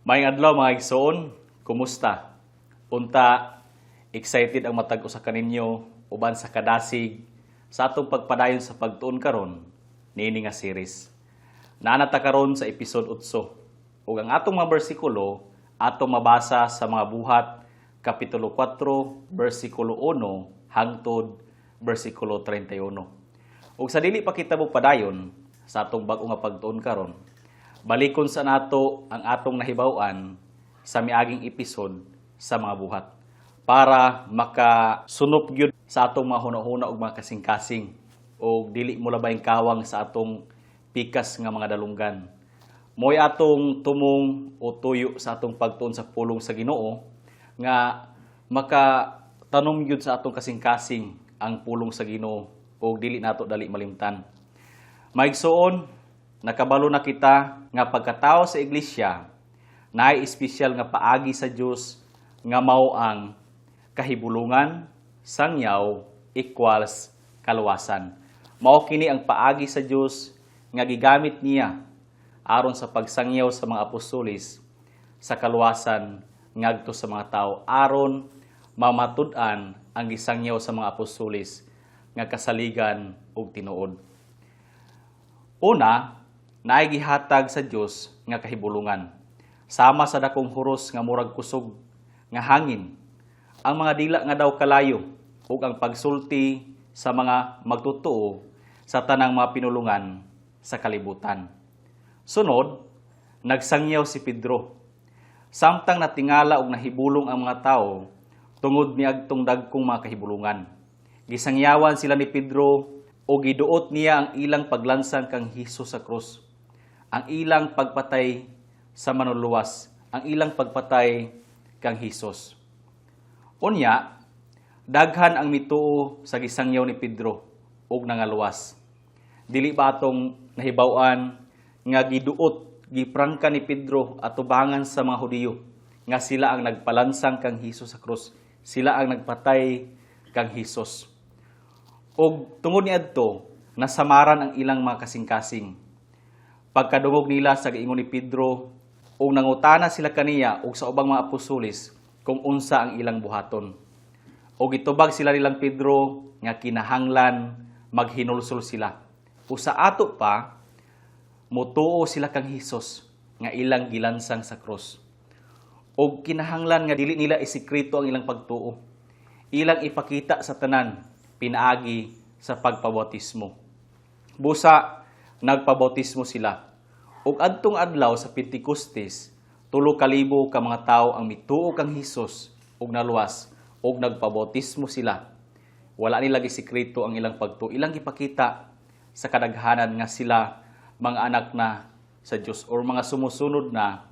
Maayong adlaw, mga igsoon, kumusta? Unta excited ang matag usa kaninyo uban sa kadasig sa atong pagpadayon sa pagtuon karon niini nga series. Naa na ta karon sa episode 8. Ug ang atong mga bersikulo atong mabasa sa Mga Buhat kapitulo 4 bersikulo 1 hangtod bersikulo 31. Ug sa dili pa kita padayon sa atong bag-o nga pagtuon karon, balikon sa nato ang atong nahibaw-an sa miaging episode sa Mga Buhat para makasunop gyud sa atong mga hunahuna ug mga kasing-kasing ug dili molabay kawang sa atong pikas nga mga dalunggan. Mo'y atong tumong o tuyo sa atong pagtuon sa pulong sa Ginoo nga makatanom gyud sa atong kasing-kasing ang pulong sa Ginoo ug dili nato dali malimtan. Maigsoon, nakabalo na kita nga pagkatao sa iglesia naay espesyal nga paagi sa Dios nga mao ang kahibulungan, sangyaw equals kaluwasan. Mao kini ang paagi sa Dios nga gigamit niya aron sa pagsangyaw sa mga apostoles sa kaluwasan ngadto sa mga tao, aron mamatud-an ang gisangyaw sa mga apostoles nga kasaligan ug tinuod. Una, naay gihatag sa Dios nga kahibulungan. Sama sa dakong huros nga murag kusog nga hangin, ang mga dila nga daw kalayo ug ang pagsulti sa mga magtotoo sa tanang mga pinulungan sa kalibutan. Sunod, nagsangyaw si Pedro. Samtang natingala ug nahibulong ang mga tao tungod niadtong dagkong mga kahibulungan, gisangyawan sila ni Pedro o giduot niya ang ilang paglansang kang Hesus sa krus, ang ilang pagpatay sa Manluluwas, ang ilang pagpatay kang Hesus. Unya, daghan ang mituo sa gisangyaw ni Pedro ug nangaluwas. Dili ba atong nahibaw-an nga giduot, giprangka ni Pedro atubangan sa mga Hudiyo nga sila ang nagpalansang kang Hesus sa krus, sila ang nagpatay kang Hesus? Ug tungod niadto, nasamaran ang ilang mga kasing-kasing. Pagkadungog nila sa giingon ni Pedro, ug nangutana sila kaniya ug sa ubang mga apostoles kung unsa ang ilang buhaton. Ug gitubag sila nilang Pedro nga kinahanglan maghinulsol sila. O sa ato pa, mutuo sila kang Hesus nga ilang gilansang sa krus. Og kinahanglan nga dili nila isikreto ang ilang pagtuo. Ilang ipakita sa tanan pinaagi sa pagpabautismo. Busa nagpabautismo sila. Ug adtong adlaw sa Pentecostes, 3,000 ka mga tawo ang mituo kang Hesus ug naluwas ug nagpabautismo sila. Wala nila gisikreto ang ilang pagtuo. Ilang gipakita sa kadaghanan nga sila mga anak na sa Dios or mga sumusunod na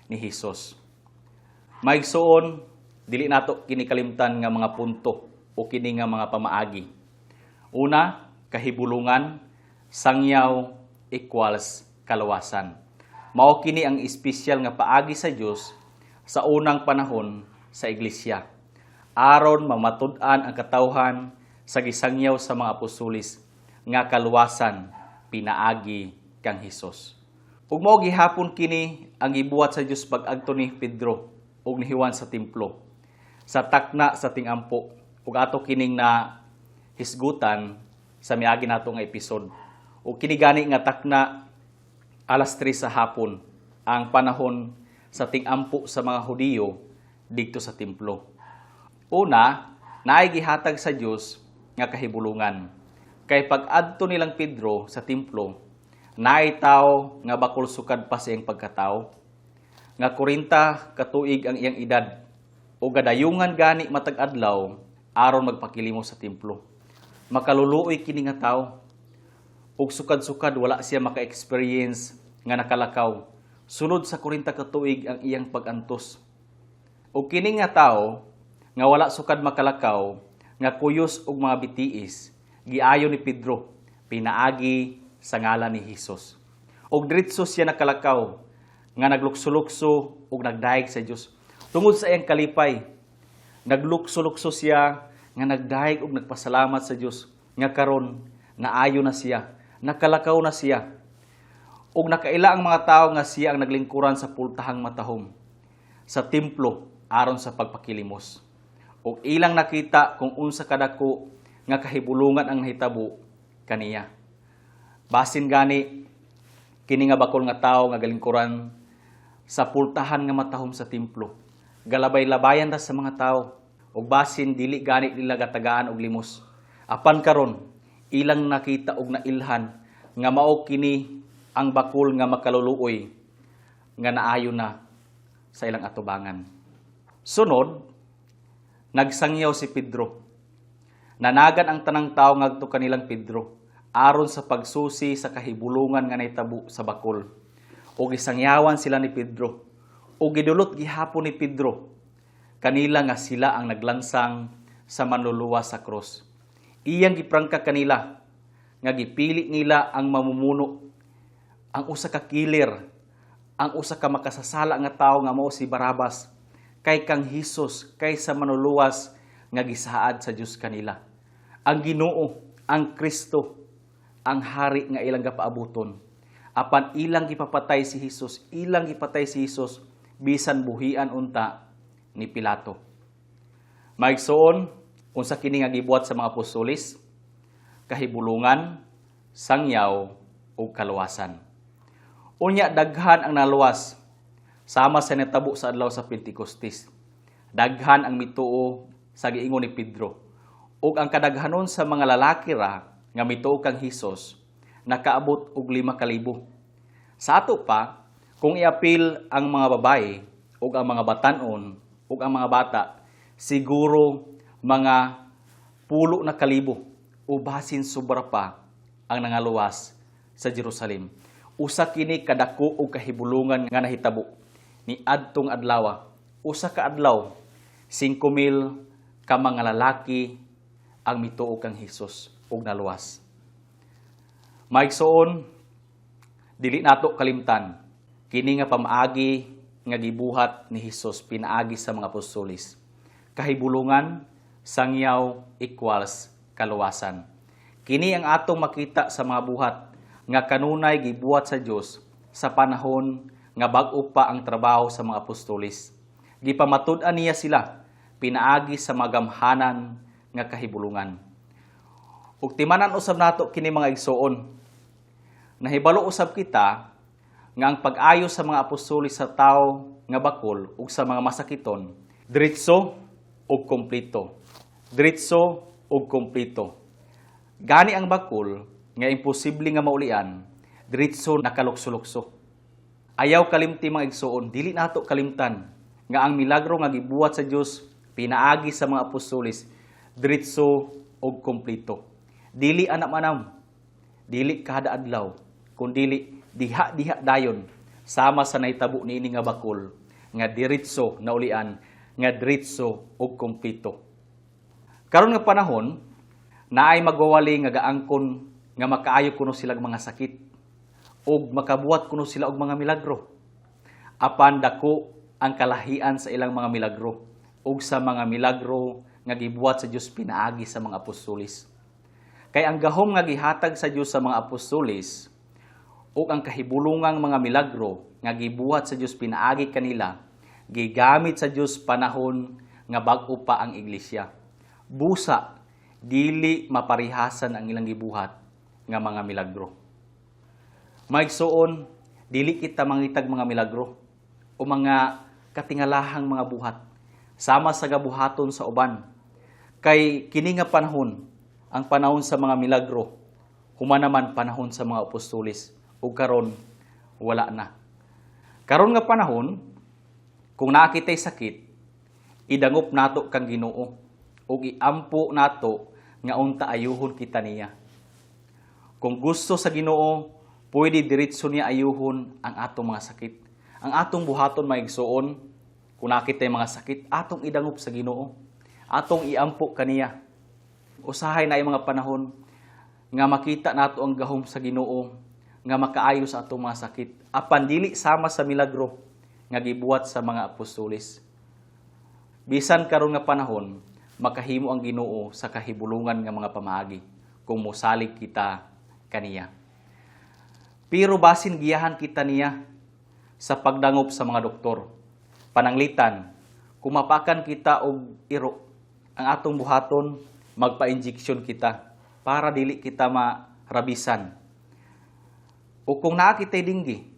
ni Hesus. Maigsoon, dili nato kini kalimtan nga mga punto o kini nga mga pamaagi. Una, kahibulungan, sangyaw equals kaluwasan. Mao kini ang espesyal nga paagi sa Dios sa unang panahon sa iglesia, aron mamatud-an ang katawhan sa gisangyaw sa mga apostoles nga kaluwasan pinaagi kang Hesus. Ug mao gihapon kini ang gibuhat sa Dios pag-adto ni Pedro ug ni Juan sa templo sa takna sa tingampo, ug ato kining na hisgutan sa miagi nato nga episode. Ug kini gani nga takna, alas 3 sa hapon ang panahon sa tingampo sa mga Hudiyo didto sa templo. Una, naay gihatag sa Dios nga kahibulungan. Kay pag-adto nilang Pedro sa templo, naay tawo nga bakol sukad pa sa iyang pagkatawo, nga 40 ka tuig ang iyang edad o gadayungan gani matag adlaw aron magpakilimos sa templo. Makaluluoy kini nga tawo. Ug sukad-sukad wala siya maka-experience nga nakalakaw. Sulod sa 40 ka tuig ang iyang pag-antos. Ug kini nga tawo nga wala sukad makalakaw, nga kuyos og mga bitiis, giayo ni Pedro pinaagi sa ngalan ni Hesus. Ug diretso siya nakalakaw nga naglukso-lukso ug nagdayeg sa Dios. Tungod sa iyang kalipay, naglukso-lukso siya nga nagdayeg ug nagpasalamat sa Dios nga karon naayo na siya, nakalakaw na siya. Ug nakaila ang mga tao nga siya ang naglingkuran sa pultahang matahom. sa templo aron sa pagpakilimos. Ug ilang nakita kung unsa kadako nga kahibulungan ang nahitabo kaniya. Basin gani kini nga bakol nga tawo nga galingkuran sa pultahan nga matahom sa templo. Galabay-labayan ra sa mga tawo ug basin dili gani nila gatagaan og limos. Apan karon ilang nakita og nailhan nga mao kini ang bakol nga makaluluoy nga naayo na sa ilang atubangan. Sunod, nagsangyaw si Pedro. Nanagan ang tanang tawo ngadto kanilang Pedro aron sa pagsusi sa kahibulungan nga nahitabo sa bakol. Ug gisangyawan sila ni Pedro. Ug gidulot gihapon ni Pedro kanila nga sila ang naglansang sa Manluluwas sa krus. Iyang giprangka kanila nga gipili nila ang mamumuno, ang usa ka killer, ang usa ka makasasala nga tawo nga mao si Barabas, kay kang Hesus, kay sa Manluluwas nga gisaad sa Dios kanila. Ang Ginoo, ang Kristo, ang hari nga ilang gapaabuton. Apan ilang gipapatay si Hesus, ilang gipatay si Hesus bisan buhian unta ni Pilato. Maigsoon, unsa kini nga gibuhat sa mga apostoles? Kahibulungan, sangyaw ug kaluwasan. Unya daghan ang naluwas sama sa natabo sa adlaw sa Pentecostes. Daghan ang mituo sa giingon ni Pedro. Ug ang kadaghanon sa mga lalaki ra nga mituo kang Hesus nakaabot og 5,000. Sa ato pa, kung iapil ang mga babae ug ang mga batan-on ug ang mga bata, siguro mga pulo na kalibo o basin sobra pa ang nangaluwas sa Jerusalem. Usa kini kadako og kahibulungan nga nahitabo ni adtong adlaw. Usa ka adlaw, 5,000 ka mga lalaki ang mituo kang Hesus ug naluwas. Maigsoon, dili nato kalimtan kini nga pamaagi nga gibuhat ni Hesus pinaagi sa mga apostoles. Kahibulungan, sangyaw equals kaluwasan. Kini ang atong makita sa mga buhat nga kanunay gibuhat sa Dios sa panahon nga bag-o pa ang trabaho sa mga apostoles. Gipamatud-an niya sila pinaagi sa magamhanan nga kahibulungan. Ug timanan usab nato kini, mga igsoon. Nahibalo usab kita nga ang pag-ayo sa mga apostoles sa tawo nga bakol ug sa mga masakiton, diretso ug kompleto. Diretso ug kompleto. Gani ang bakol nga imposible nga maulian, diretso nakalukso-lukso. Ayaw kalimti, mga igsoon, dili nato kalimtan nga ang milagro nga gibuhat sa Dios pinaagi sa mga apostoles, diretso ug kompleto. Dili anam-anam, dili kada adlaw, kundili diha-diha dayon, sama sa nahitabo niini nga bakol nga diretso naulian, nga diretso ug kompleto. Karon nga panahon, naay magwawali nga gaangkon nga makaayo kuno silang mga sakit ug makabuhat kuno sila og mga milagro. Apan dako ang kalahian sa ilang mga milagro ug sa mga milagro nga gibuhat sa Dios pinaagi sa mga apostoles. Kay ang gahom nga gihatag sa Dios sa mga apostoles ug ang kahibulungang mga milagro nga gibuhat sa Dios pinaagi kanila, gigamit sa Dios panahon nga bag-o pa ang iglesia. Busa dili maparihasan ang ilang gibuhat nga mga milagro. Maigsoon, dili kita mangitag mga milagro o mga katingalahang mga buhat sama sa gabuhaton sa uban. Kay kini nga panahon, ang panahon sa mga milagro, human naman panahon sa mga apostoles ug karon wala na. Karon nga panahon, kung naa kitay sakit, idangop nato kang Ginoo ug iampo nato nga unta ayuhon kita niya. Kung gusto sa Ginoo, pwede diretso niya ayuhon ang atong mga sakit. Ang atong buhaton, mga igsoon, kung naa kitay mga sakit, atong idangop sa Ginoo. Atong iampo kaniya. Usahay naay mga panahon nga makita nato ang gahom sa Ginoo nga makaayo sa atong mga sakit. Apan dili sama sa milagro nga gibuhat sa mga apostoles. Bisan karon nga panahon, makahimo ang Ginoo sa kahibulungan nga mga pamaagi kung mosalig kita kaniya. Pero basin giyahan kita niya sa pagdangop sa mga doktor. Pananglitan, kung mapakan kita og iro, ang atong buhaton, magpa-injection kita para dili kita marabisan. O kung naa kitay denggue,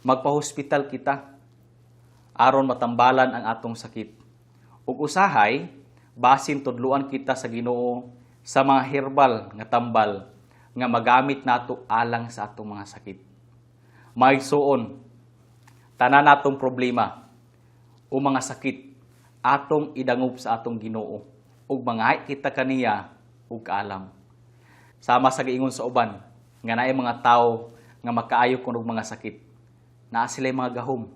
magpa-hospital kita aron matambalan ang atong sakit. Ug usahay, basin tudluan kita sa Ginoo sa mga herbal nga tambal nga magamit nato alang sa atong mga sakit. Mga igsuon, tanan natong problema o mga sakit atong idangop sa atong Ginoo ug mangay kita kaniya og kaalam. Sama sa giingon sa uban nga naay mga tawo nga makaayo kuno og mga sakit. Naa sila'y mga gahom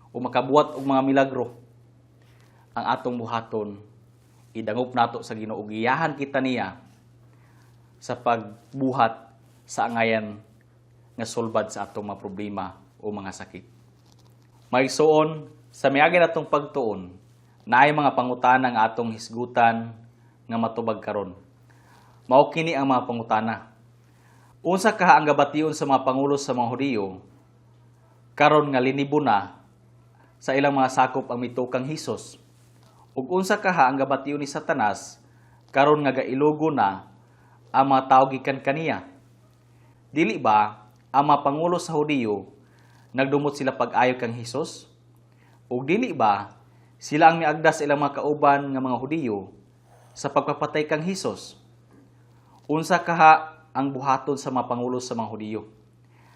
o makabuhat og mga milagro. Ang atong buhaton, idangop nato sa Ginoo, giyahan kita niya sa pagbuhat sa angayan nga sulbad sa atong mga problema o mga sakit. Mga igsuon, sa miagi natong pagtuon, naay mga pangutana nga atong hisgutan nga matubag karon. Mao kini ang mga pangutana. Unsa kaha ang gabation sa mga pangulo sa mga Hudiyo karon nga linibo na sa ilang mga sakop ang mituo kang Hesus? Ug unsa kaha ang gabation ni Satanas karon nga gailugo na ang mga tawo gikan kaniya? Dili ba ang mga pangulo sa Hudiyo nagdumot sila pag-ayo kang Hesus? Ug dili ba sila ang miagda sa ilang mga kauban nga mga Hudiyo sa pagpapatay kang Hesus? Unsa kaha ang buhaton sa mga pangulo sa mga Hudiyo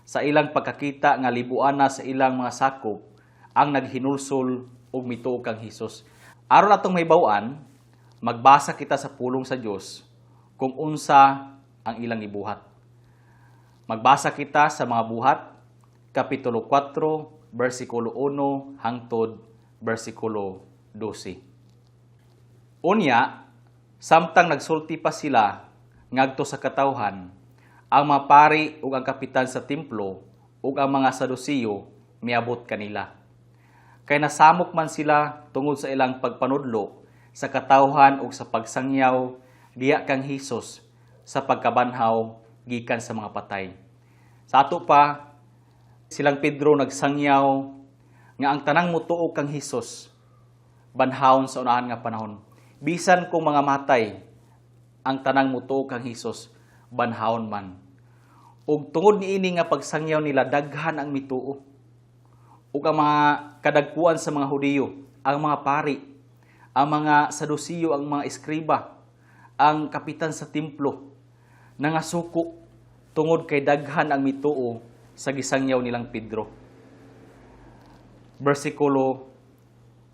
sa ilang pagkakita nga libuan na sa ilang mga sakop ang naghinulsol ug mituo kang Hesus? Aron atong mahibaw-an, magbasa kita sa pulong sa Dios kung unsa ang ilang ibuhat. Magbasa kita sa Mga Buhat, Kapitulo 4, versikulo 1 hangtod versikulo 12. Unya, samtang nagsulti pa sila ngadto sa katawhan, ang mga pari ug ang kapitan sa templo ug ang mga Sadusiyo miabot kanila. Kay nasamok man sila tungod sa ilang pagpanudlo sa katawhan ug sa pagsangyaw diha kang Hesus sa pagkabanhaw gikan sa mga patay. Sa ato pa, silang Pedro nagsangyaw nga ang tanang mutuo kang Hesus banhawon sa unahan nga panahon. Bisan kung mga matay, ang tanang mutuo kang Hesus banhawon man. Ug tungod niini nga pagsangyaw nila, daghan ang mituo. Ug ang mga kadagkuan sa mga Hudiyo, ang mga pari, ang mga Sadusiyo, ang mga eskriba, ang kapitan sa templo, nangasuko tungod kay daghan ang mituo sa gisangyaw nilang Pedro. Versikulo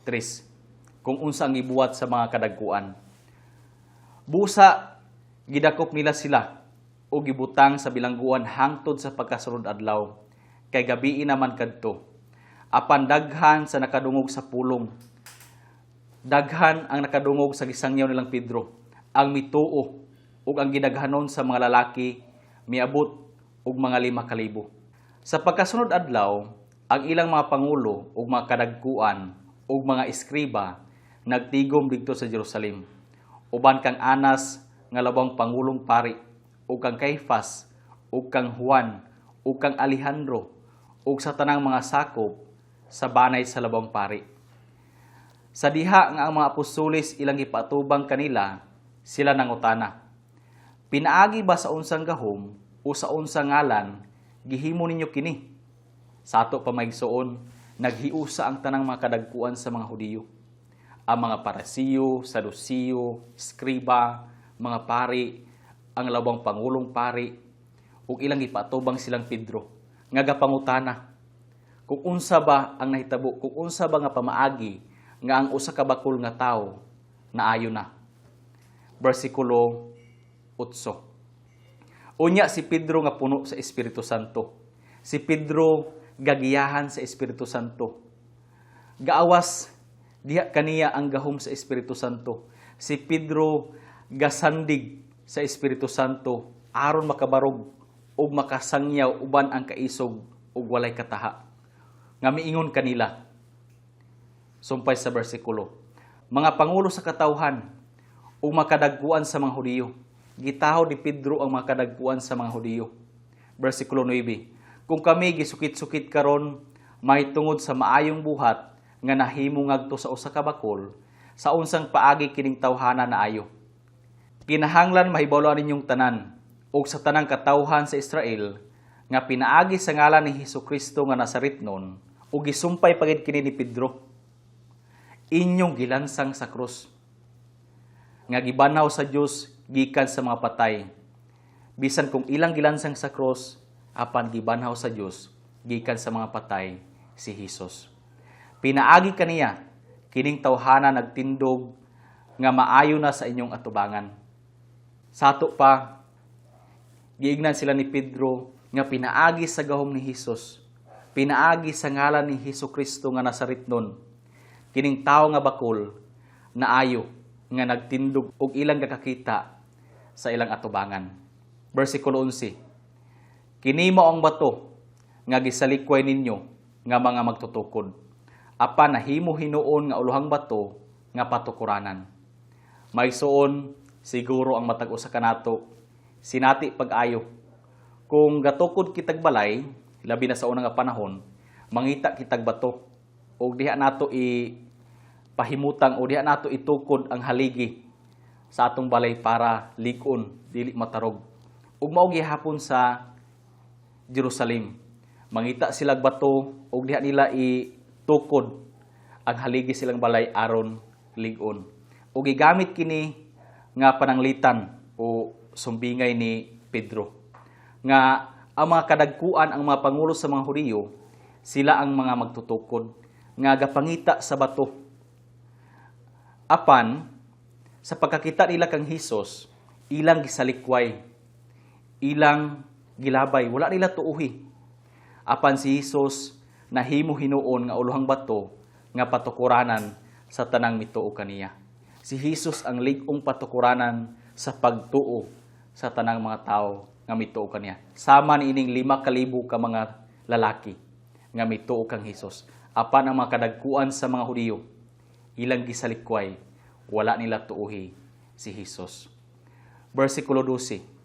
3, kung unsa ang gibuhat sa mga kadagkuan. Busa gidakop nila sila o gibutang sa bilangguan hangtod sa pagkasunod adlaw, kay gabii naman kadto. Apan daghan sa nakadungog sa pulong. Daghan ang nakadungog sa gisangyaw nilang Pedro ang mituo, ug ang gidaghanon sa mga lalaki miabot og mga 5,000. Sa pagkasunod adlaw, ang ilang mga pangulo ug mga kadagkuan ug mga eskriba nagtigom didto sa Jerusalem. Uban kang Anas nga labawng pangulong pari, ug kang Caifas, ug kang Juan, ug kang Alejandro, ug sa tanang mga sakop sa banay sa labawng pari. Sa diha nga ang mga apostoles ilang gipaatubang kanila, sila nangutana, "Pinaagi ba sa unsang gahom o sa unsang ngalan gihimo ninyo kini?" Sa ato pa, mga igsoon, naghiusa ang tanang mga kadagkuan sa mga Hudiyo. Ang mga Parisiyo, Sadusiyo, eskriba, mga pari, ang labawng pangulong pari, ug ilang gipaatubang silang Pedro nga gapangutana kung unsa ba ang nahitabo, kung unsa ba nga pamaagi nga ang usa ka bakul nga tawo naayo na. Versikulo 8. Unya si Pedro nga puno sa Espiritu Santo. Si Pedro gagiyahan sa Espiritu Santo. Gaawas diha kaniya ang gahom sa Espiritu Santo. Si Pedro gasandig sa Espiritu Santo aron makabarog ug makasangyaw uban ang kaisog ug walay kataha. Nga miingon kanila. Sumpay sa bersikulo. "Mga pangulo sa katawhan ug makadagkuan sa mga Hudiyo." Gitahod ni Pedro ang mga kadagkuan sa mga Hudiyo. Versikulo 9. "Kung kami gisukit-sukit karon mahitungod sa maayong buhat nga nahimo ngadto sa usa ka bakol, sa unsang paagi kining tawhana naayo? Kinahanglan mahibaloan ninyong tanan ug sa tanang katawhan sa Israel nga pinaagi sa ngalan ni Hesukristo nga Nazaretnon, ug gisumpay pa gid kini ni Pedro, inyong gilansang sa krus, nga gibanhaw sa Dios gikan sa mga patay. Bisan kung ilang gilansang sa krus, apan gibanhaw sa Dios gikan sa mga patay si Hesus. Pinaagi kaniya kining tawhana nagtindog nga maayo na sa inyong atubangan. Sa ato pa, giingnan sila ni Pedro nga pinaagi sa gahom ni Hesus, pinaagi sa ngalan ni Hesus Kristo nga Nazaretnon, kining tawo nga bakol naayo nga nagtindog og ilang gakakita sa ilang atubangan. Versikulo 11. Kini mao ang bato nga gisalikway ninyo nga mga magtutukod, apan nahimo hinuon nga ulohang bato nga patukuranan. Mga igsoon, siguro ang matag usa kanato sinati pag-ayo. Kung gatukod kitag balay, labi na sa unang nga panahon, mangita kitag bato ug diha nato i pahimutang o diha nato itukod ang haligi sa atong balay para lig-on, dili matarog. Ug mao gihapon sa Jerusalem. Mangita silag bato ug diha nila itukod ang haligi silang balay aron lig-on. Ug gigamit kini nga pananglitan o sumbingay ni Pedro nga ang mga kadagkuan, ang mga pangulo sa mga Hudiyo, sila ang mga magtutukod nga gapangita sa bato. Apan sa pagkakita nila kang Hesus, ilang gisalikway, ilang gilabay, wala nila tuuhi. Apan si Hesus nahimo hinuon nga ulohang bato nga patukuranan sa tanang mituo kaniya. Si Hesus ang lig-ong patukuranan sa pagtuo sa tanang mga tao nga mituo kaniya. Sama niining 5,000 ka mga lalaki nga mituo kang Hesus. Apan ang mga kadagkuan sa mga Hudiyo, ilang gisalikway, wala nila tuuhi si Hesus. Versikulo 12.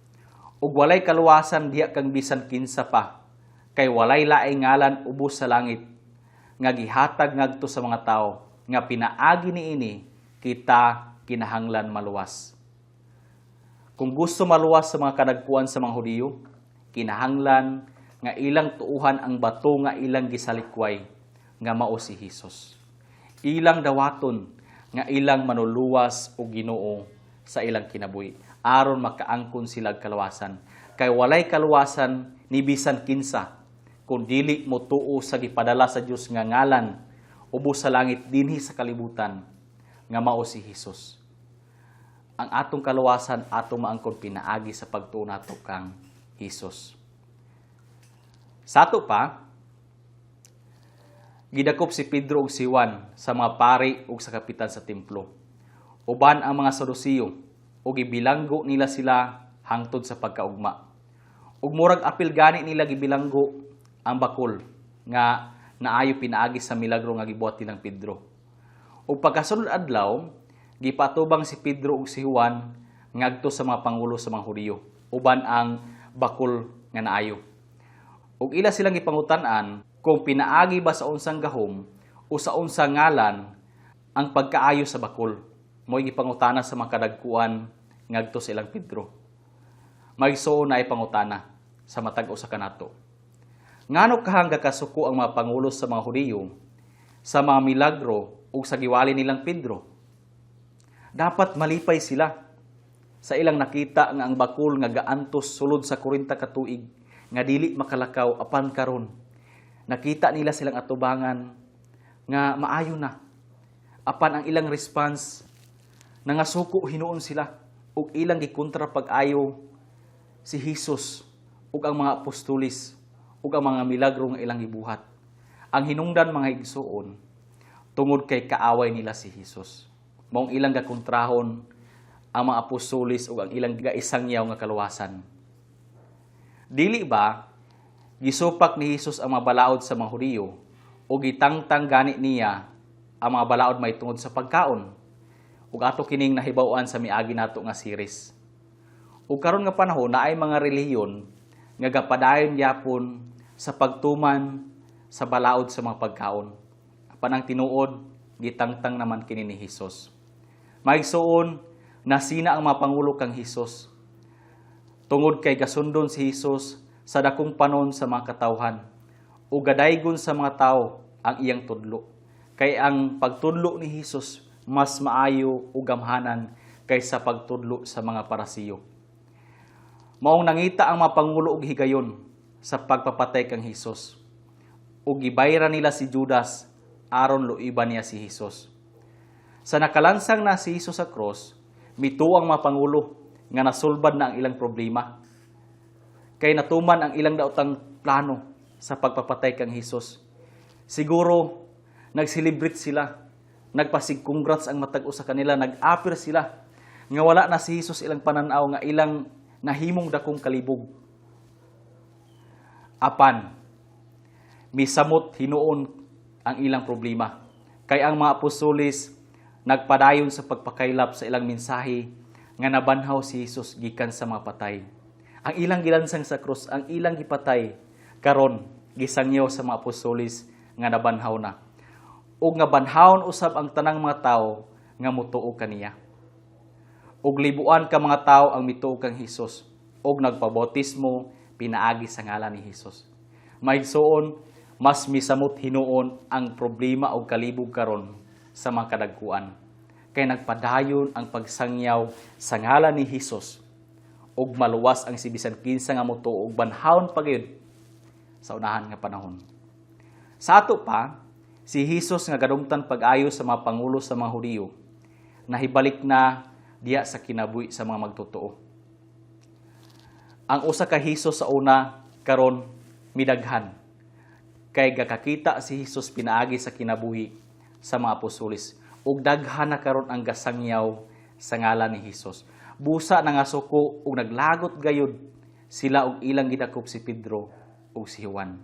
Ug walay kaluwasan diha kang bisan kinsa pa, kay walay laing ngalan ubos sa langit nga gihatag ngadto sa mga tawo nga pinaagi niini kita kinahanglan maluwas. Kung gusto maluwas sa mga kadagkuan sa mga Hudiyo, kinahanglan nga ilang tuuhan ang bato nga ilang gisalikway nga mao si Hesus. Ilang dawaton nga ilang manuluwas o Ginoo sa ilang kinabuhi aron makaangkon sila og kaluwasan. Kay walay kaluwasan ni bisan kinsa kung dili mo tuo sa gipadala sa Dios nga ngalan ubos sa langit dinhi sa kalibutan nga mao si Hesus. Ang atong kaluwasan atong maangkon pinaagi sa pagtuo nato kang Hesus. Sa ato pa, gidakop si Pedro ug si Juan sa mga pari ug sa kapitan sa templo, uban ang mga Saduceo, ug gibilanggo nila sila hangtod sa pagkaugma. Ug murag apil gani nila gibilanggo ang bakol nga naayo pinaagi sa milagro nga gibuhat nilang Pedro. Ug pagkasunod adlaw, gipatubang si Pedro ug si Juan ngadto sa mga pangulo sa mga Hudiyo uban ang bakol nga naayo. Ug ila silang gipangutan-an kung pinaagi ba sa unsang gahom o sa unsang ngalan ang pagkaayo sa bakol. Mo'y gipangutana sa mga kadagkuan ngadto sa ilang Pedro. Mga igsoon, naay pangutana sa matag usa kanato. Ngano kahang gakasuko ang mga pangulo sa mga Hudiyo sa mga milagro ug sa giwali nilang Pedro? Dapat malipay sila sa ilang nakita nga ang bakol nga gaantos sulod sa 40 ka tuig nga dili makalakaw, apan karon nakita nila silang atubangan nga maayo na. Apan ang ilang response, nangasuko hinuon sila ug ilang gikontra pag-ayo si Hesus ug ang mga apostolis ug ang mga milagro nga ilang gibuhat. Ang hinungdan, mga igsuon, tungod kay kaaway nila si Hesus, maong ilang gakontrahon ang mga apostolis ug ang ilang gaisangyaw nga kaluwasan. Dili ba gisupak ni Hesus ang mga balaod sa mga Hudiyo o gitangtang gani niya ang mga balaod may tungod sa pagkaon? Ug ato kining nahibaw-an sa miagi nato nga series. Ug karon nga panahon, naay mga relihiyon nga gapadayon yapon sa pagtuman sa balaod sa mga pagkaon. Apan ang tinuod, gitangtang naman kini ni Hesus. Maigsuon, nasina ang mga pangulo kang Hesus. Tungod kay gasundon si Hesus sa dakong panon sa mga katawhan ug gadaygon sa mga tawo ang iyang tudlo. Kay ang pagtudlo ni Hesus mas maayo ug gamhanan kaysa pagtudlo sa mga Parasiyo. Maong nangita ang mga pangulo og higayon sa pagpapatay kang Hesus. Ug gibayra nila si Judas aron luiban niya si Hesus. Sa nakalansang na si Hesus sa cross, mituo ang mga pangulo nga nasulbad na ang ilang problema. Kay natuman ang ilang daotang plano sa pagpapatay kang Hesus. Siguro nag-celebrate sila, nagpasig-congrats ang matag usa kanila, nag-apir sila nga wala na si Hesus ilang pananaw nga ilang nahimong dakong kalibog. Apan misamot hinuon ang ilang problema. Kay ang mga apostoles nagpadayon sa pagpakaylap sa ilang mensahe nga nabanhaw si Hesus gikan sa mga patay. Ang ilang gilansang sa krus, ang ilang gipatay, karon gisangyaw sa mga apostoles nga nabanhaw na. Ug nga banhawon usab ang tanang mga tawo nga mutuo kaniya. Ug libuan ka mga tawo ang mituo kang Hesus ug nagpabautismo pinaagi sa ngalan ni Hesus. Maigsuon, mas misamot hinuon ang problema og kalibog karon sa mga kadagkuan. Kay nagpadayon ang pagsangyaw sa ngalan ni Hesus ug maluwas ang si bisan kinsa nga motuo ug banhawon pa gyud sa unahan nga panahon. Sa ato pa, si Hesus nga gadumtan pag-ayo sa mga pangulo sa mga Hudiyo, nahibalik na diya sa kinabuhi sa mga magtotoo. Ang usa ka Hesus sa una karon midaghan kay gakakita si Hesus pinaagi sa kinabuhi sa mga apostoles ug daghan na karon ang gasangyaw sa ngalan ni Hesus. Busa na nga suko ug naglagot gayud sila og ilang gidakop si Pedro ug si Juan.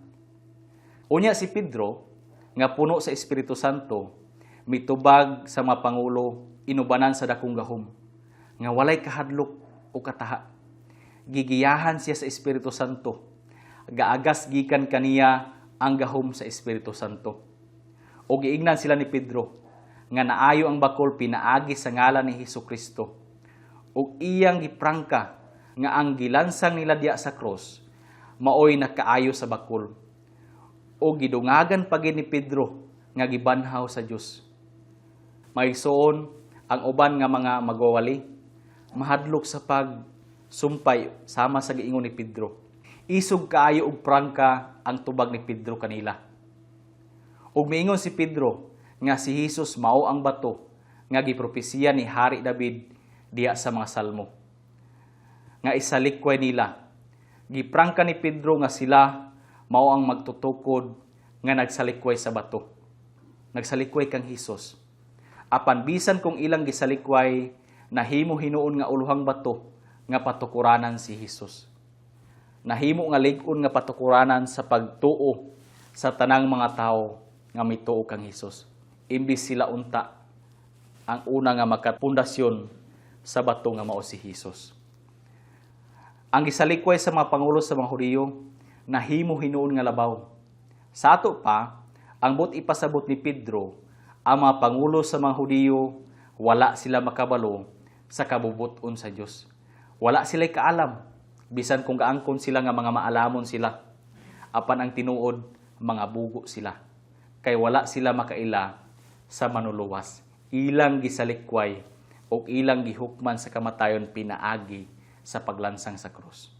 Unya si Pedro nga puno sa Espiritu Santo mitubag sa mga pangulo inubanan sa dakong gahom nga walay kahadlok o kataha. Gigiyahan siya sa Espiritu Santo. Gaagas gikan kaniya ang gahom sa Espiritu Santo. O giingnan sila ni Pedro nga naayo ang bakol pinaagi sa ngalan ni Hesus Kristo. Ug iyang giprangka nga ang gilansang nila diya sa cross maoy nakaayo sa bakol. O gidungagan pa ni Pedro nga gibanhaw sa Dios. Maigsoon, ang uban nga mga magwawali mahadlok sa pagsumpay sama sa giingon ni Pedro. Isog kaayo og prangka ang tubag ni Pedro kanila. Ug miingon si Pedro nga si Hesus mao ang bato nga gipropesiya ni Hari David diya sa mga Salmo nga isalikway nila. Giprangka ni Pedro nga sila mao ang magtutukod nga nagsalikway sa bato. Nagsalikway kang Hesus. Apan bisan kung ilang gisalikway, nahimo hinuon nga uluhang bato nga patukuranan si Hesus. Nahimo nga lig-on nga patukuranan sa pagtuo sa tanang mga tawo nga mituo kang Hesus. Imbis sila unta ang una nga makapundasyon sa bato nga mao si Hesus. Ang gisalikway sa mga pangulo sa mga Hudiyo, nahimo hinuon nga labaw. Sa ato pa, ang buot ipasabot ni Pedro, ang mga pangulo sa mga Hudiyo, wala sila makabalo sa kabubuton sa Dios. Wala sila kaalam, bisan kung gaangkon sila nga mga maalamon sila. Apan ang tinuod, mga bugo sila. Kay wala sila makaila sa manuluwas. Ilang gisalikway o ilang gihukman sa kamatayon pinaagi sa paglansang sa krus.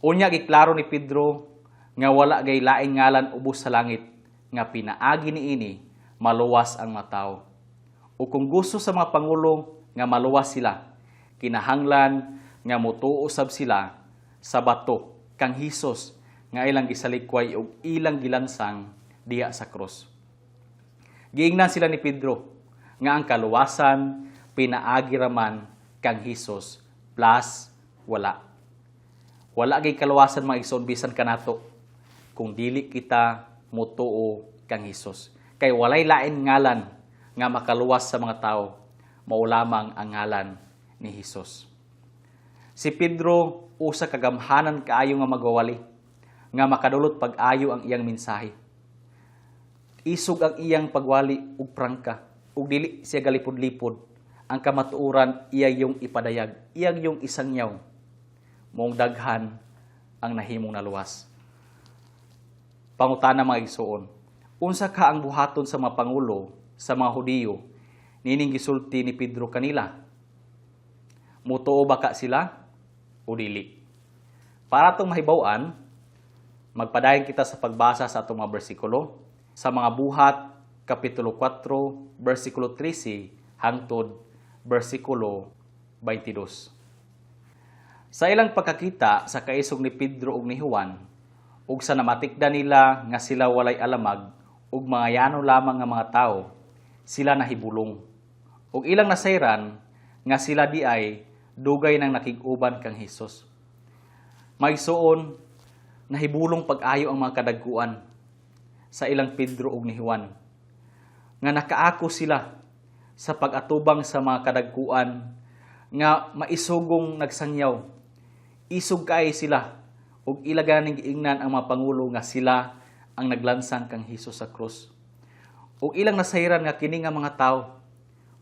Unya giklaro ni Pedro nga wala gay laing ngalan ubos sa langit nga pinaagi niini maluwas ang mga tawo. O kung gusto sa mga pangulo nga maluwas sila, kinahanglan nga mutuo sab sila sa bato kang Hesus nga ilang gisalikway ug ilang gilansang diha sa krus. Giingnan sila ni Pedro nga ang kaluwasan pinaagi raman kang Hesus plus wala. Wala gay kaluwasan, mga igsoon, bisan kanato kung dili kita mutuo kang Hesus. Kay walay lain ngalan nga makaluwas sa mga tao, mao lamang ang ngalan ni Hesus. Si Pedro usa ka gamhanan kaayo nga magwawali nga makadulot pag-ayo ang iyang mensahe. Isog ang iyang pagwali ug prangka ug dili siya galipod-lipod. Ang kamatuoran iya yung ipadayag, iya yung isangyaw. Maong daghan ang nahimong naluwas. Pangutana, mga igsuon, unsa ka ang buhaton sa mga pangulo sa mga Hudiyo nining gisulti ni Pedro kanila? Mutuo ba ka sila o dili? Para atong mahibaw-an, magpadayon kita sa pagbasa sa atong mga bersikulo sa mga Buhat, Kapitulo 4, bersikulo 13 hangtod bersikulo 22. Sa ilang pagkakita sa kaisog ni Pedro ug ni Juan, ug sa namatikda nila nga sila walay alamag ug mga yano lamang nga mga tao, sila nahibulong. Ug ilang nasayran nga sila di ay dugay nang nakig-uban kang Hesus. Maigsuon, nahibulong pag-ayo ang mga kadagkuan sa ilang Pedro ug ni Juan, nga nakaako sila sa pag-atubang sa mga kadagkuan nga maisugong nagsangyaw. Isog kay sila ug ila ganing giingnan ang mga pangulo nga sila ang naglansang kang Hesus sa krus. Ug ilang nasayran nga kini nga mga tawo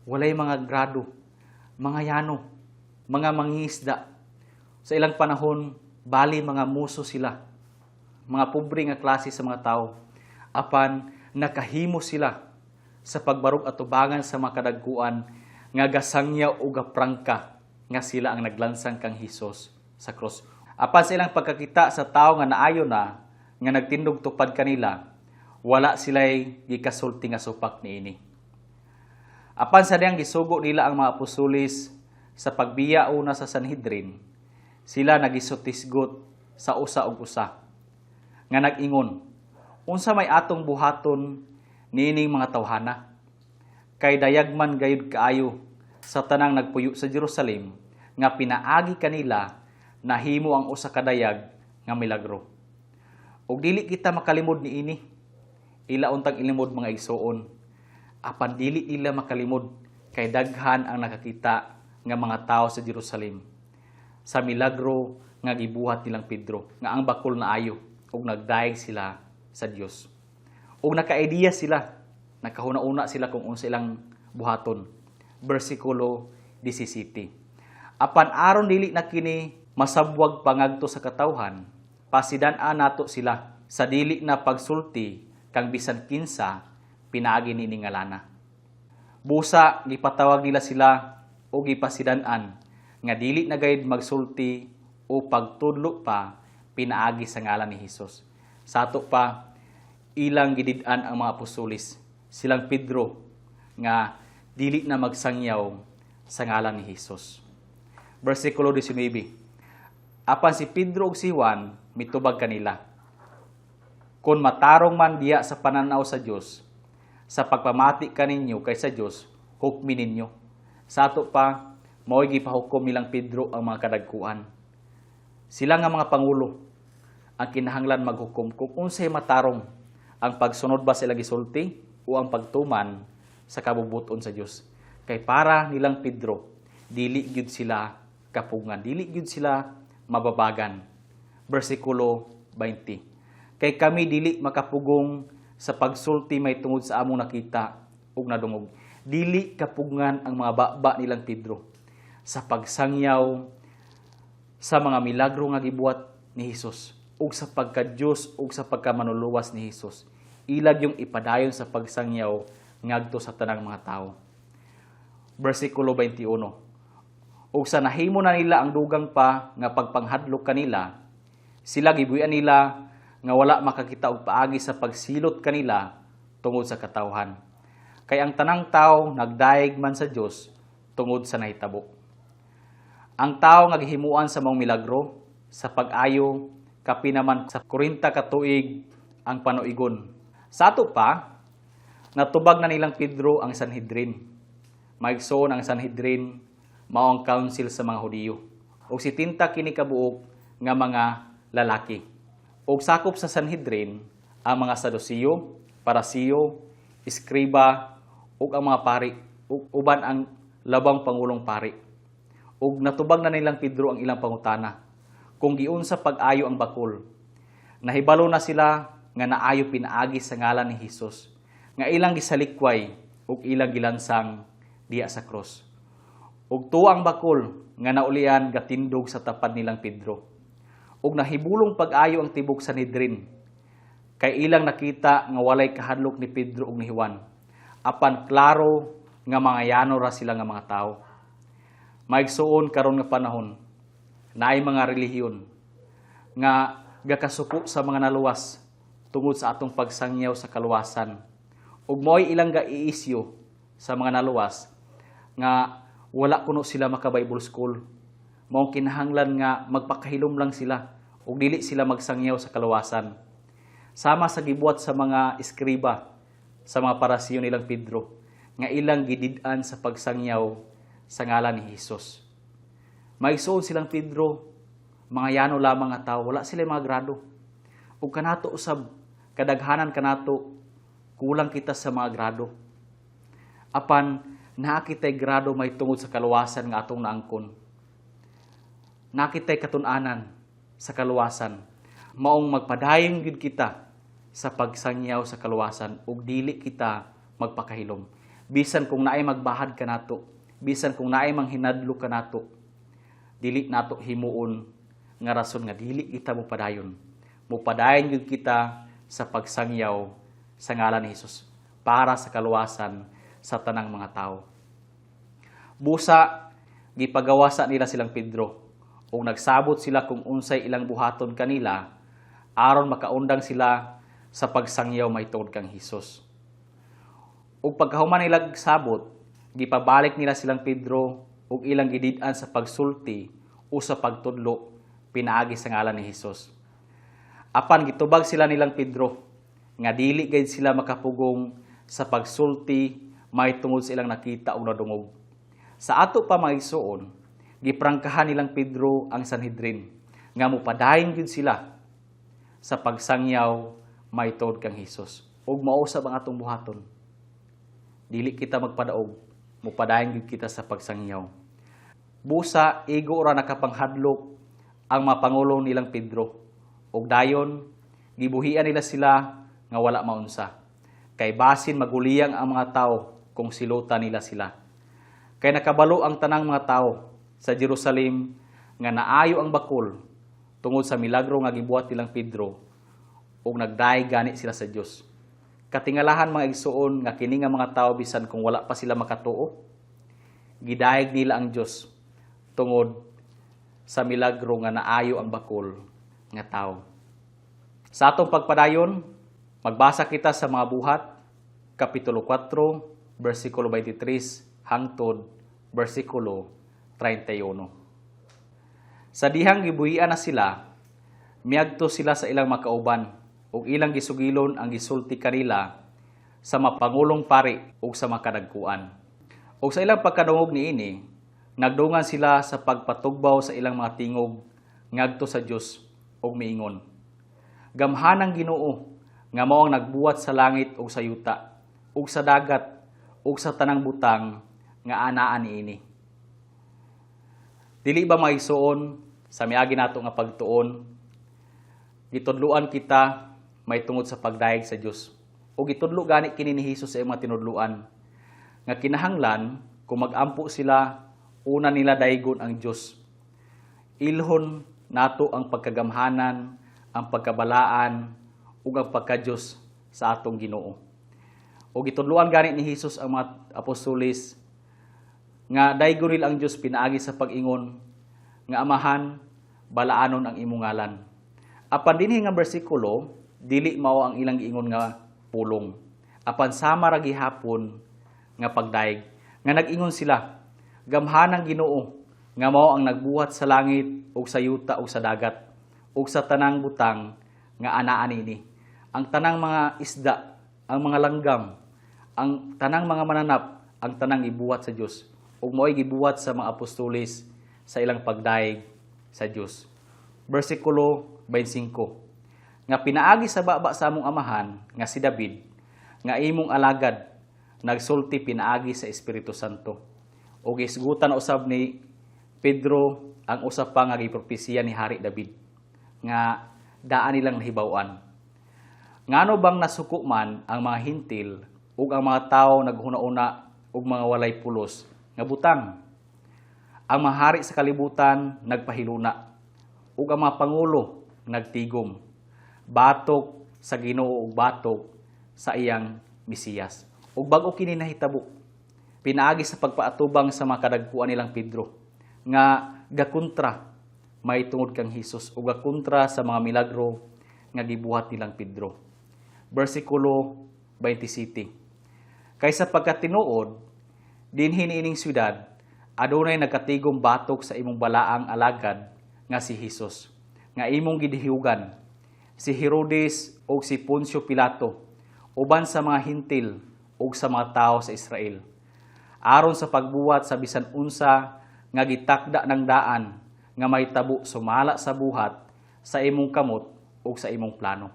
walay mga grado, mga yano, mga mangingisda. Sa ilang panahon, bali mga muso sila, mga pobre nga klase sa mga tao. Apan nakahimo sila sa pagbarog atubangan sa mga kadagkuan nga gasangyaw o gaprangka nga sila ang naglansang kang Hesus sa krus. Apan sa ilang pagkakita sa tao nga naayo na nga nagtindog tupad kanila, wala sila'y gikasulti nga supak niini. Apan sa diyang gisugo nila ang mga apostoles sa pagbiya una sa Sanhedrin, sila nagisutisgot sa usa ug usa nga nag-ingon, "Unsa may atong buhaton niining mga tawhana? Kay dayag man gayud kaayo sa tanang nagpuyo sa Jerusalem nga pinaagi kanila nahimo ang usa ka dayag nga milagro. Ug dili kita makalimod niini." Ila untang ilimod, mga igsuon. Apan dili nila makalimod kay daghan ang nakakita nga mga tao sa Jerusalem sa milagro nga gibuhat nilang Pedro nga ang bakol naayo ug nagdayeg sila sa Dios. Ug naka-idea sila, nakahuna-una sila kung unsa ilang buhaton. Bersikulo 17. Apan aron dili na kini masabwag pangagto sa katawhan, pasidan-an nato sila sa dili na pagsulti kang bisan kinsa pinaagi niini ngalana. Busa gipatawag nila sila o gipasidan-an nga dili na gayud magsulti o pagtudlo pa pinaagi sa ngalan ni Hesus. Sa ato pa, ilang gidid-an ang mga apostoles, silang Pedro, nga dili na magsangyaw sa ngalan ni Hesus. Versikulo 19. Apan si Pedro ug si Juan mitubag kanila, "Kung matarong man diya sa pananaw sa Dios, sa pagpamati kaninyo kay sa Dios, hukmi ninyo." Sa ato pa, mao'y gipahukom nilang Pedro ang mga kadagkuan. Sila nga mga pangulo ang kinahanglan maghukom kung unsay matarong, ang pagsunod ba sila gisulti o ang pagtuman sa kabubuton sa Dios. Kay para nilang Pedro, dili gyud sila kapugngan, dili gyud sila mababagan. Versikulo 20. Kay kami dili makapugong sa pagsulti may tungod sa among nakita ug nadungog. Dili kapugngan ang mga baba nilang Pedro sa pagsangyaw sa mga milagro nga gibuhat ni Hesus ug sa pagka-Dios ug sa pagkamanuluwas ni Hesus. Ilag yung ipadayon sa pagsangyaw ngadto sa tanang mga tao. Versikulo 21. Ug sa nahimo na nila ang dugang pa nga pagpanghadlok kanila, sila gibuy-an nila nga wala makakita og paagi sa pagsilot kanila tungod sa katawhan. Kay ang tanang tao nagdayeg man sa Dios tungod sa nahitabo. Ang tao nga gihimuan sa maong milagro sa pag-ayo kapin naman sa 40 ka tuig ang panuigon. Sa ato pa, natubag na nilang Pedro ang Sanhedrin. Maigsoon, ang Sanhedrin mao ang council sa mga Hudiyo. Og 70 kini kabuok nga mga lalaki. Og sakop sa Sanhedrin ang mga Sadusiyo, Parasiyo, Eskriba ug ang mga pari ug uban ang labang pangulong pari. Ug natubag na nilang Pedro ang ilang pangutana kung giunsa pag-ayo ang bakol. Nahibalo na sila nga naayo pinaagi sa ngalan ni Hesus. nga ilang gisalikway ug ilang gilansang diha sa krus. Ug tuwa ang bakol nga naulian gatindog sa tapad nilang Pedro. Ug nahibulong pag-ayo ang tibok Sanhedrin kay ilang nakita nga walay kahadlok ni Pedro ug ni Juan. Apan klaro nga mga yano ra sila nga mga tawo. Maigsuon, karon nga panahon, naay mga relihiyon nga gakasuko sa mga naluwas tungod sa atong pagsangyaw sa kaluwasan. Ug mo'y ilang ga-iisyo sa mga naluwas nga wala kuno sila maka Bible school. Mao kinahanglan nga magpakahilom lang sila ug dili sila magsangyaw sa kaluwasan. Sama sa gibuhat sa mga eskriba, sa mga Parisiyo nilang Pedro, nga ilang gidid-an sa pagsangyaw sa ngalan ni Hesus. Maigsuon, silang Pedro, mga yano lamang nga tao, wala sila mga grado. Ug kanato usab, kadaghanan kanato, kulang kita sa mga grado. Apan naa kitay grado may tungod sa kaluwasan nga atong naangkon. Naa kitay katun-anan sa kaluwasan. Maong magpadayon gyud kita sa pagsangyaw sa kaluwasan ug dili kita magpakahilom. Bisan kung naay magbahad kanato, bisan kung naay manghinadlok kanato, dili nato himuon nga rason nga dili kita mopadayon. Mopadayon gyud kita sa pagsangyaw sa ngalan ni Hesus para sa kaluwasan sa tanang mga tao. Busa gipagawasa nila silang Pedro ug nagsabot sila kung unsay ilang buhaton kanila aron makaundang sila sa pagsangyaw may tungod kang Hesus. Ug pagkahuman nila sabot, gipabalik nila silang Pedro ug ilang gidid-an sa pagsulti o sa pagtudlo pinaagi sa ngalan ni Hesus. Apan gitubag sila nilang Pedro nga dili gayud sila makapugong sa pagsulti may tungod sa ilang nakita ug nadungog. Sa ato pa, mga igsuon, giprangkahan nilang Pedro ang Sanhedrin nga mopadayon gyud sila sa pagsangyaw may tungod kang Hesus. Ug mao usab ang atong buhaton. Dili kita magpadaog, mopadayon gyud kita sa pagsangyaw. Busa igo ra nakapanghadlok ang mga pangulo nilang Pedro. Ug dayon gibuhian nila sila nga wala maunsa. Kay basin maguliyang ang mga tao kung silutan nila sila. Kay nakabalo ang tanang mga tao sa Jerusalem nga naayo ang bakol tungod sa milagro nga gibuhat nilang Pedro ug nagdayeg gani sila sa Dios. Katingalahan, mga igsuon, nga kini nga mga tao, bisan kung wala pa sila makatuo, gidayeg nila ang Dios tungod sa milagro nga naayo ang bakol nga tao. Sa atong pagpadayon, magbasa kita sa Mga Buhat, Kapitulo 4, versikulo 23 hangtod versikulo 31. Sa dihang gibuhian na sila, miadto sila sa ilang makauban ug ilang gisugilon ang gisulti kanila sa mapangulong pari ug sa makadagkuan. Ug sa ilang pagkadungog niini, nagdungan sila sa pagpatugbaw sa ilang mga tingog ngadto sa Dios ug miingon: "Gamhanang Ginoo nga mao ang nagbuhat sa langit ug sa yuta ug sa dagat ug sa tanang butang nga anaa niini." Dili ba, mga igsuon, sa miagi nato nga pagtuon, gitudluan kita may tungod sa pagdayeg sa Dios? O gitudlo gani kini ni Hesus sa iyang mga tinudluan nga kinahanglan kung magampo sila, una nila daygon ang Dios. Ilhon nato ang pagkagamhanan, ang pagkabalaan ug ang pagka-Dios sa atong Ginoo. O gitudluan gani ni Hesus ang mga apostoles nga daygon nila ang Dios pinaagi sa pag-ingon nga, "Amahan, balaanon ang imong ngalan." Apan dinhi nga bersikulo, dili mao ang ilang giingon nga pulong. Apan sama ra gihapon nga pagdayeg nga nag-ingon sila, "Gamhanang Ginoo nga mao ang nagbuhat sa langit ug sa yuta ug sa dagat ug sa tanang butang nga anaa niini." Ang tanang mga isda, ang mga langgam, ang tanang mga mananap, ang tanang gibuhat sa Dios ug mao'y gibuhat sa mga apostoles sa ilang pagdayeg sa Dios. Bersikulo 25: "Nga pinaagi sa baba sa among amahan nga si David nga imong alagad nagsulti pinaagi sa Espiritu Santo." Ug isgutan usab ni Pedro ang usa pa nga gipropesiya ni Hari David nga daan nilang nahibaw-an. Ngano bang nasuko man ang mga Hentil Ug ang mga tawo naghuna-una og mga walay pulos nga butang. Ang mga hari sa kalibutan nagpahiluna ug ang mga pangulo nagtigom batok sa Ginoo ug batok sa iyang Mesiyas. Ug bag-o kini nahitabo pinaagi sa pagpaatubang sa mga kadagkuan nilang Pedro nga gakontra may tungod kang Hesus ug gakontra sa mga milagro nga gibuhat nilang Pedro. Bersikulo 27. Kay sa pagkatinuod, dinhi niining syudad, adunay nagkatigom batok sa imong balaang alagad nga si Hesus, nga imong gidihugan, si Herodes ug si Poncio Pilato, uban sa mga Hentil ug sa mga tawo sa Israel, aron sa pagbuhat sa bisan unsa nga gitakda ng daan nga mahitabo sumala sa buhat sa imong kamot ug sa imong plano.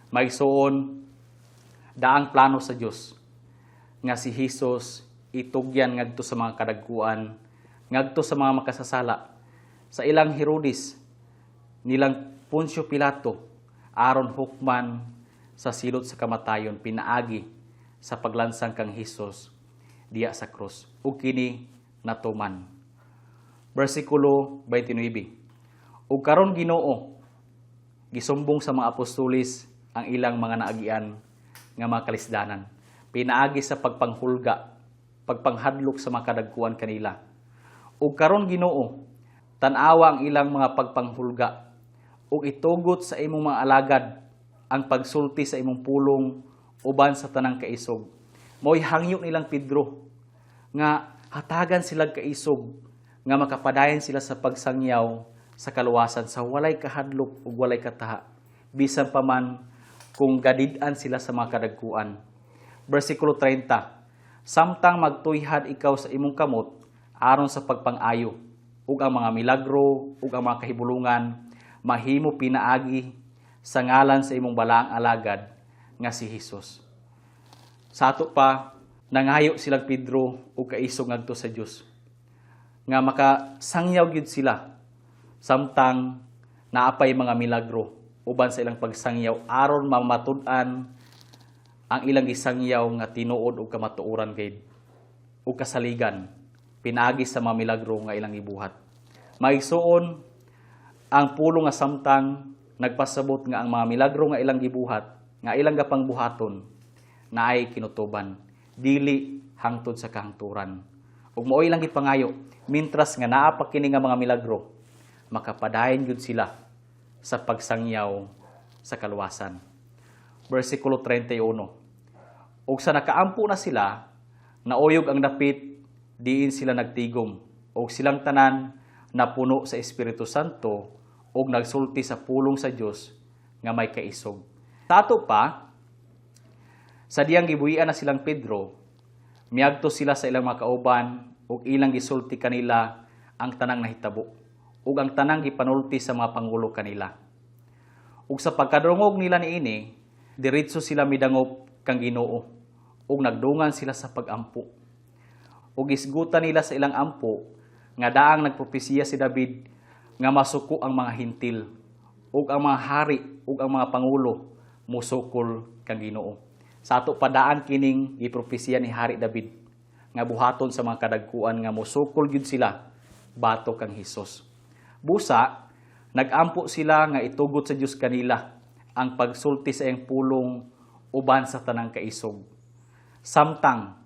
Maigsuon, daang plano sa Dios nga si Hesus itugyan ngadto sa mga kadagkuan, ngadto sa mga makasasala, sa ilang Herodes, nilang Poncio Pilato, aron hukman sa silot sa kamatayon pinaagi sa paglansang kang Hesus diya sa krus. Ug kini natuman. Bersikulo 29. Ug karon, Ginoo, gisumbong sa mga apostoles ang ilang mga naagian nga mga kalisdanan pinaagi sa pagpanghulga, pagpanghadlok sa mga kadagkuan kanila. Ug karon, Ginoo, tan-awa ang ilang mga pagpanghulga ug itugot sa imong mga alagad ang pagsulti sa imong pulong uban sa tanang kaisog. Mao'y hangyo nilang Pedro nga hatagan sila kaisog nga makapadayon sila sa pagsangyaw sa kaluwasan sa walay kahadlok ug walay kataha, bisan pa man kung gadid-an sila sa mga kadagkuan. Bersikulo 30. Samtang magtuyhad ikaw sa imong kamot aron sa pagpang-ayo ug ang mga milagro ug ang mga kahibulungan mahimo pinaagi sa ngalan sa imong balaang alagad nga si Hesus. Sa ato pa, nangayo silang Pedro ug kaisog ngadto sa Dios nga makasangyaw gyud sila samtang naapay mga milagro uban sa ilang pagsangyaw, aron mamatud-an ang ilang gisangyaw nga tinuod ug kamatuoran gayud ug kasaligan pinaagi sa mga milagro nga ilang gibuhat. Maigsuon, ang pulong nga "samtang" nagpasabot nga ang mga milagro nga ilang gibuhat, nga ilang gapang buhaton, naay kinutuban, dili hangtod sa kahangturan. Ug mao ilang gipangayo, mintras nga naa pa kini nga mga milagro, makapadayon gyud sila sa pagsangyaw sa kaluwasan. Bersikulo 31. Ug sa nakaampo na sila, nauyog ang dapit diin sila nagtigom. Ug silang tanan napuno sa Espiritu Santo ug nagsulti sa pulong sa Dios nga may kaisog. Sa ato pa, sa diyang gibuhian na silang Pedro, miadto sila sa ilang mga kauban ug ilang gisulti kanila ang tanang nahitabo ug ang tanang gipanulti sa mga pangulo kanila. Ug sa pagkadungog nila niini, diretso sila midangop kang Ginoo ug nagdungan sila sa pagampo. Ug isgutan nila sa ilang ampo nga daang nagpropesiya si David nga masuko ang mga Hentil ug ang mga hari ug ang mga pangulo musukol kang Ginoo. Sa ato pa, daan kining gipropesiya ni Hari David nga buhaton sa mga kadagkuan nga musukol gyud sila batok kang Hesus. Busa, nagampo sila nga itugot sa Dios kanila ang pagsulti sa iyang pulong uban sa tanang kaisog. Samtang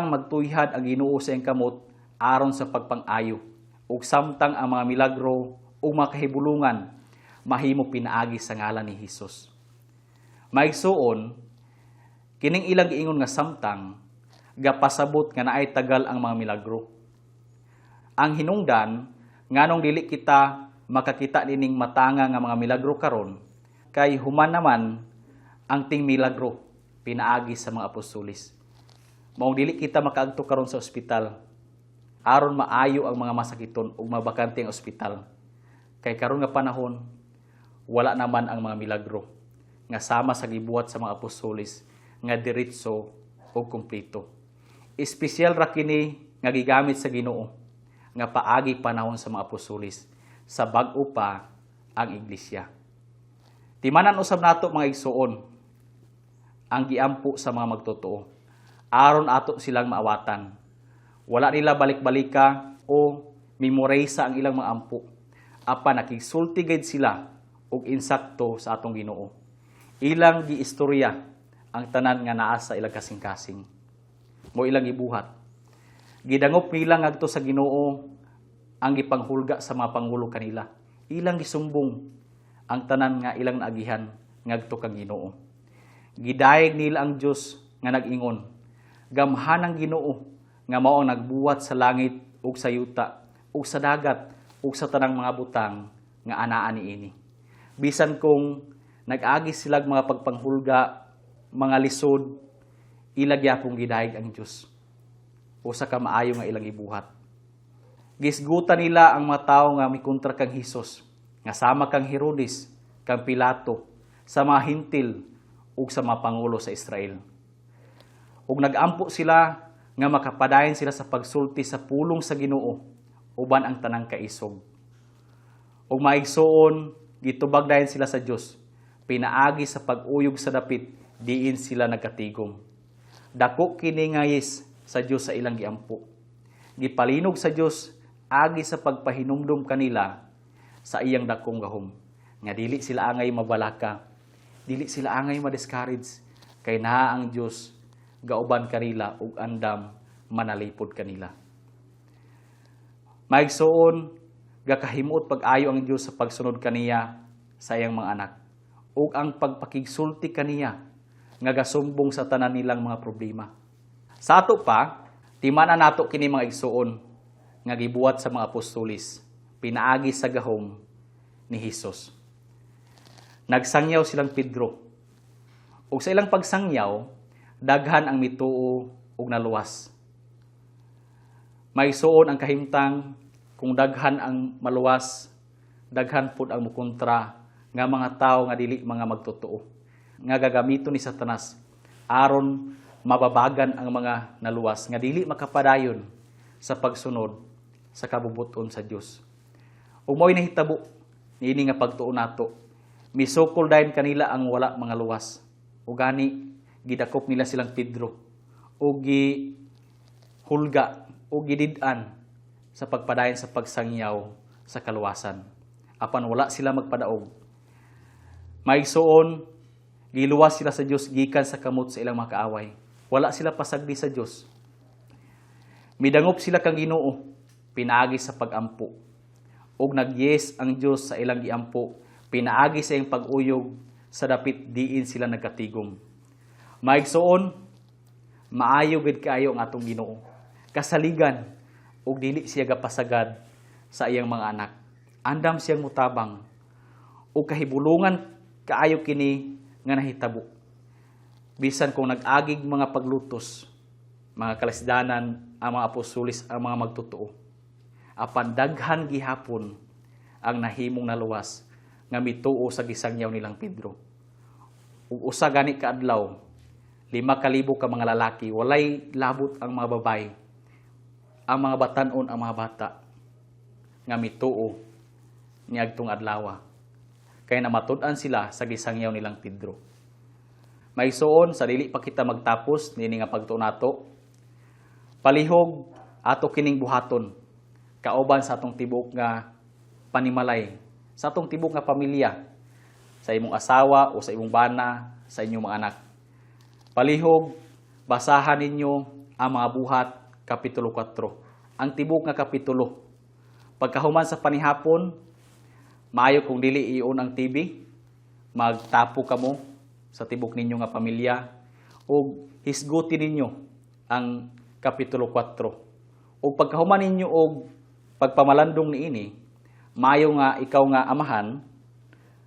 magtuyhad ang Ginoo sa iyang kamot aron sa pagpang-ayo ug samtang ang mga milagro ug mga kahibulungan mahimo pinaagi sa ngalan ni Hesus. Maigsuon, kining ilang giingon nga "samtang" gapasabot nga naay tagal ang mga milagro. Ang hinungdan nganong dili kita makakita nining matanga nga mga milagro karon kay human naman ang ting milagro pinaagi sa mga apostoles. Maong dili kita makaadto karon sa ospital aron maayo ang mga masakiton ug mabakante ang ospital. Kay karon nga panahon, wala naman ang mga milagro nga sama sa gibuhat sa mga apostoles nga diretso ug kumpleto. Espesyal ra kini nga gigamit sa Ginoo nga paagi panahon sa mga apostoles sa bag-o pa ang iglesia. Timanan usab nato, mga igsuon, ang giampo sa mga magtotoo aron ato silang maawatan. Wala nila balik-balika o memoraysa ang ilang mga ampo. Apan nakigsulti gid sila og insakto sa atong Ginoo. Ilang giistorya ang tanan nga naa sa ilang kasing-kasing. Mo ilang gibuhat. Gidangop nila ngadto sa Ginoo ang gipanghulga sa mga pangulo kanila. Ilang gisumbong ang tanan nga ilang naagihan ngadto kang Ginoo. Gidayeg nila ang Dios nga nag-ingon, "Gamhan ang Ginoo nga mao ang nagbuhat sa langit ug sa yuta ug sa dagat ug sa tanang mga butang nga anaa niini." Bisan kung nag-agi silag mga pagpanghulga, mga lisod, ila gyapong gidayeg ang Dios. Usa ka maayo nga ilang ibuhat. Gisgutan nila ang mga tawo nga mikontra kang Hesus, nga sama kang Herodes, kang Pilato, sa mga Hentil ug sa mga pangulo sa Israel. Ug nagampo sila nga makapadayon sila sa pagsulti sa pulong sa Ginoo uban ang tanang kaisog. Ug maigsuon, gitubag dayon sila sa Dios pinaagi sa pag-uyog sa dapit diin sila nagkatigom. Dako kini nga yes sa Dios sa ilang giampo. Gipalinog sa Dios agi sa pagpahinumdum kanila sa iyang dakong gahom. Nga dili sila angay mabalaka, dili sila angay ma-discourage kay naa ang Dios gauban kanila ug andam manalipod kanila. Maigsuon, gakahimuot pag-ayo ang Dios sa pagsunod kaniya sa iyang mga anak ug ang pagpakigsulti kaniya nga gasumbong sa tanan nilang mga problema. Sa ato pa, timan nato kini, mga igsuon, nga gibuhat sa mga apostolis pinaagi sa gahom ni Hesus. Nagsangyaw silang Pedro. Ug sa ilang pagsangyaw, daghan ang mituo ug naluwas. Maigsuon, ang kahimtang kung daghan ang maluwas, daghan pud ang mukontra nga mga tawo nga dili mga magtotoo nga gagamiton ni Satanas aron mababagan ang mga naluwas nga dili makapadayon sa pagsunod sa kabubuton sa Dios. Ug mao'y nahitabo niini nga pagtuo nato. Misukol dayon kanila ang wala mga luwas. Ug gani gidakop nila silang Pedro ug gihulga o gidid-an sa pagpadayon sa pagsangyaw sa kaluwasan. Apan wala sila magpadaog. Maigsuon, giluwas sila sa Dios gikan sa kamot sa ilang mga kaaway. Wala sila pasagdi sa Dios. Midangop sila kang Ginoo pinaagi sa pagampo. Ug nag-yes ang Dios sa ilang giampo pinaagi sa iyang pag-uyog sa dapit diin sila nagkatigom. Maigsuon, maayo gid kaayo ang atong Ginoo. Kasaligan ug dili siya gapasagad sa iyang mga anak. Andam siyang mutabang ug kahibulungan kaayo kini nga nahitabo. Bisan kung nag-agig mga paglutos, mga kalisdanan ang mga apostolis, ang mga magtotoo. Apan daghan gihapon ang nahimong naluwas nga mituo sa gisangyaw nilang Pedro. Ug usa gani ka adlaw, 5,000 ka mga lalaki, walay labot ang mga babae, ang mga batanon, ang mga bata, nga mituo niadtong adlaw. Kay namatud-an sila sa gisangyaw nilang Pedro. Maigsuon, sa dili pa kita magtapos niini nga pagtuo nato, palihog ato kining buhaton kauban sa atong tibok nga panimalay, sa atong tibok nga pamilya, sa imong asawa o sa imong bana, sa inyong mga anak. Palihog basahan ninyo ang mga Buhat kapitulo 4. Ang tibok nga kapitulo. Pagkahuman sa panihapon, maayo kung dili i-on ang TV, magtapo kamo sa tibok ninyo nga pamilya ug hisguti ninyo ang kapitulo 4. Ug pagkahuman ninyo og pagpamalandong niini, maayo nga ikaw nga amahan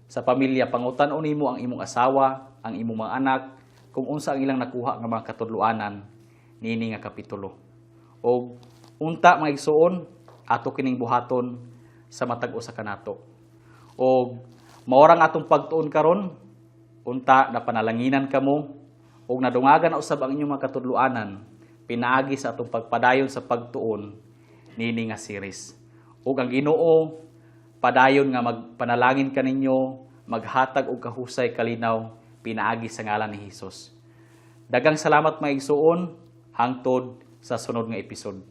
sa pamilya, pangutan-on nimo ang imong asawa, ang imong mga anak kung unsa ang ilang nakuha nga mga katudloanan niini nga kapitulo. Og unta, mga igsuon, ato kining buhaton sa matag usa kanato. Og maorang atong pagtuon karon, unta na panalanginan kamo ug nadungagan na usab ang inyong mga katudloanan pinaagi sa atong pagpadayon sa pagtuon niini nga series. Ug ang Ginoo padayon nga magpanalangin kaninyo, maghatag og kahusay, kalinaw pinaagi sa ngalan ni Hesus. Daghang salamat, mga igsuon, hangtod sa sunod nga episode.